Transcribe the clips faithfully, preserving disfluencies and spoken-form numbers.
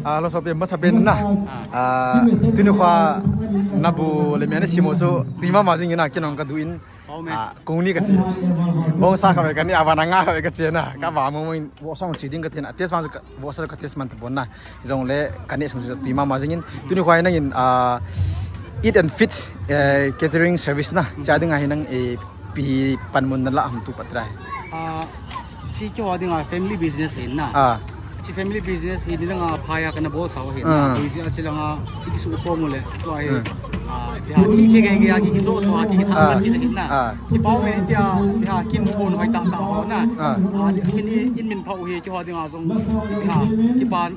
Ah, lo sopi masa pen na. Ah, tuni kho nabu le mia na simo so tui mama jing na kinong ka du in. Ah, kong ni ka chi. Bong sa ka be ka ni aba na nga ka be ka chi na. Ka ba mo mo in bo song chi ding ka tin. Test man ka bo sa ka test man ta bon na. Jong le ka ni song tui mama jing in. Tuni kho nang in ah, Eat and Fit eh, catering service na. Cha ding a hi nang eh, pi pan mun na la ham tu patrai. Ah, chi cho ding a family business hin na. Ah. Chi family business hi ni dang a phaya kana bol sa hin na. Ah. Business a chi lang a ki su ko mu le. To ai. Ah. Ah, ya ki ke ke ke ya ki so to a ki tha Ah. ki hin na. Ah. Ki pau me tia ya kin ko no hai ta ta ho na. Ah. Ah, in in min pau hi cho ding a jong ya ki pan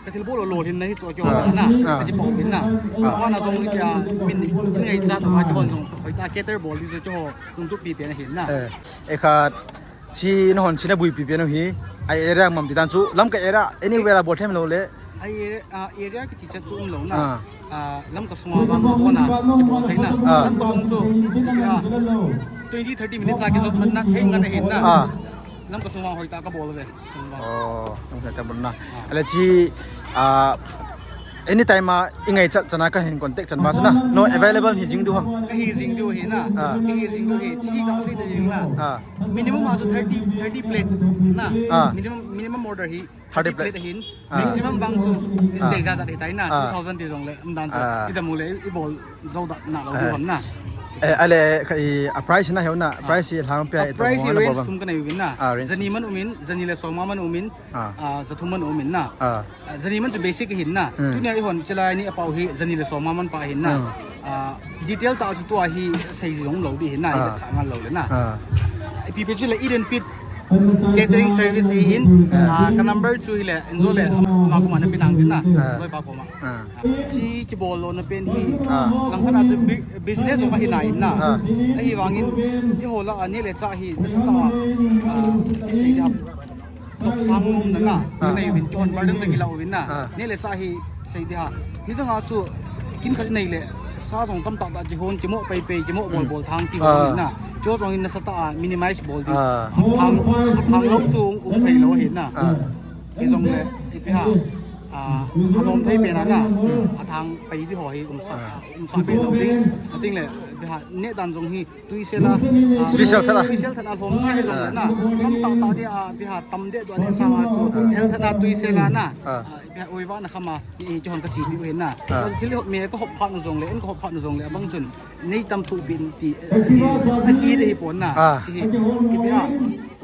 ka thil bol lo hin na hi cho cho Ah. na. Ah. Ka chi pau hin na. Ah. Wa na jong tia min in ngai cha to ha ki hon jong. Hoi ta cater bol di cho cho. Nung tu pi pi na hin na. Eh, eh, khat, chi na hon, chi na bui pi pi na hi. Ai area mam ti dan chu, Lamka area, anywhere a bol them lo le. Ai area, ah, area ki ti chat chu um lo na. Ah. Ah, Lamka sunga bang ko na, ki bol thei na. Ah. Lamka sung chu, ah, twenty, thirty minutes a ki jot man na, thei ngan hin na. Ah. Lamka sunga hoi ta ka bol ve. Sung bang. Oh, Lamka ta bol na. Ah. Ale chi, ah, anytime a, i ngai chat chana ka hin contact chan ba chu na. No available hi jing du ham. Ka hi jing du hi na. Ah. Ka hi jing du hi. Chi ka si de jing na. Ah. Minimum a chu thirty, thirty plate na. Ah. Minimum, minimum order hi. Thirty thirty plate plate. Hin. Ah. Maximum bang chu Ah. dei ja ja dei tai na. Ah. Two thousand ti jong le. Um dan chu. Ah. I da mu le i bol jo da na lo Ah. du ham na. Eh, ale ka i a price na heu na. Ah. Price hi lang pia A i to price mo hi na range bol bang. Sum ka nei u vin na. Ah, range Jani sum. Man um in, jani le soma man um in. Ah. Ah, jathum man um in na. Ah. Ah, jani man chu basic hin na. Hmm. Tunia i hon chilai ni a pau hi jani le soma man pa hin na. Hmm. Ah, detail ta chu tua hi sei jong lo di hin na, Ah. i sa ngal lo le na. Ah. Pi pe chu le Eat and Fit catering service hi hin. Ah. Ah, ka number chu hi le, enjo le, ma kuma na pinang din na. Ah. Loi pa kuma. Ah. Chi ki bol lo na pen hi. Ah. Lang kana chu bi-, business jong ahi na in na. Ah. Ahi vangin, i ho la a ni le cha hi, na sa ta. Ah, i sei jam. Tok sang nom na na, Ah. nei vin, kihon bar ding na kila uvin na. Ah. Nei le sa hi sei dia. Ni dang a chu kin khat nei le sa jong tam tak tak kihon, kimo pai pai, kimo bol Hmm. bol thang ti Ah. hon na. Chu jong in na sa ta a minimize bol ding. Ah. Thang, thang lo chu um thei lo hin na. Ah. Hi jong le, ipi ha. Ah, a lom thei pen a na. Hmm. A thang pai di ho hi um sa, Ah. um sa pen lo ding. A ting le, ipi ha, ne dan jong hi Tuisel a, ah, Special than a. Special than a lhom sa hi jong le na. Tam tak tak dia, ah, biha tam deh dua ne sa ma chu. Ah. Hel than a tuisel a na. Ah. Ah, biha oi va na kham a, i, i, kihon ka chi pi u hin na. Ah. Thil hop me ka hop phat nu jong le, en ka hop phat nu jong le, abang chun. Nei tam thu bin ti, eh, a ki de hi pon na. Ah. Chi hi, i biha.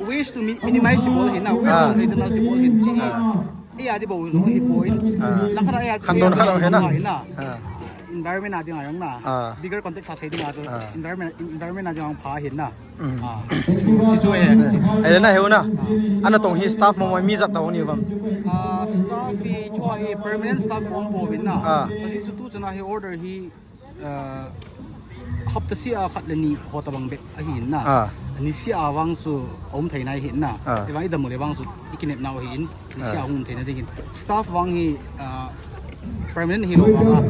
Waste to mi-, minimize ti bol hin na. Waste Ah. to thei than a ti bol hin. Chi hi. Ah. Ei a di bou jong hi poi. Ah. Lang khat a ei a di Khandon khat a hi na. Hi na. Ah. Environment a ding a jong na. Ah. Bigger context a sei ding a chu. Ah. Environment, environment a ding a pha hin na. Mm. Ah. Chu, chu, chu e. Eh, na heu na. Ana tong hi staff mo mo mi jat ta ni bang. Ah, staff hi chu hi permanent staff bom po vin na. Ah. Kasi chu tu chana hi order hi Ah, hapta sia khat le ni ho tabang bek ahi in na. Ah. Ni sia vang chu um thei nai hi in na. Ah. Evang i damu le vang chu i kinep nau hi in. Ni sia Ah. um thei na ding in. Staff vang hi, ah, permanent hi lo vang a.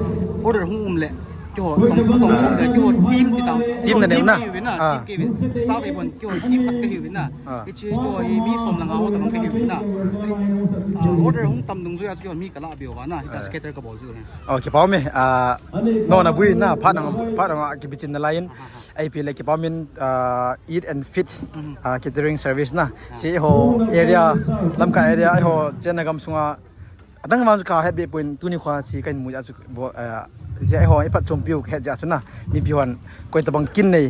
Order hung um le. Kiho, tong, tong, tong, kiho team ti tang. Team na neu na. Team hi vin na, Ah. team ki vin. Staff hi bon, kiho team khat ka hi vin na. Ah. Hichi kiho hi mi som langa ho tabang ka hi vin na. Ah, order hung tam dung zui a kiho mi ka la biu va na. Hita Ah. scatter ka bol zui. Oh, kipau me. Ah, no na bui na, phat na, phat na kibichin na lain. Ai pi le kipau min, ah, Eat and Fit, Mhm. ah, catering service na. Ah. Si ho area, Lamka area, ai ho chen na gam sunga. Adang vang ka het be point tuni kho si kan mu ja su bo, ah, si ai ho i phat chom piu het ja su na. Ni pi hon koi tabang kin nei.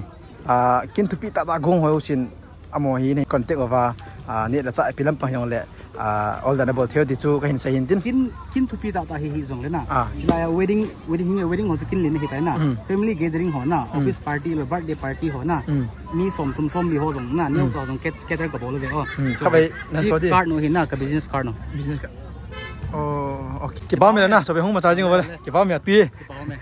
Ah, kin thupi tah tah gong ho sin. Amo hi nei contact over, ah, ni la cha pi lam pang jong le, ah, all the bol theo ti chu ka hin sa hin tin. Kin, kin thupi tah tah hi hi jong le na. Ah. Chila ya wedding, wedding hi wedding ho chu kin le na hi tai na. Mm. Family gathering ho na, Mm. office party le birthday party ho na. Mm. Mi som thum som li ho jong na, ni Mm. cha jong cat-, cater ka bol ve ho. Mm. Chu Ka bai na chi so di. Card no hi na, ka business card no. Business card. Oh, okay. Kipau me na, so be hung ma charging over. Kipau me ti. Kipau me.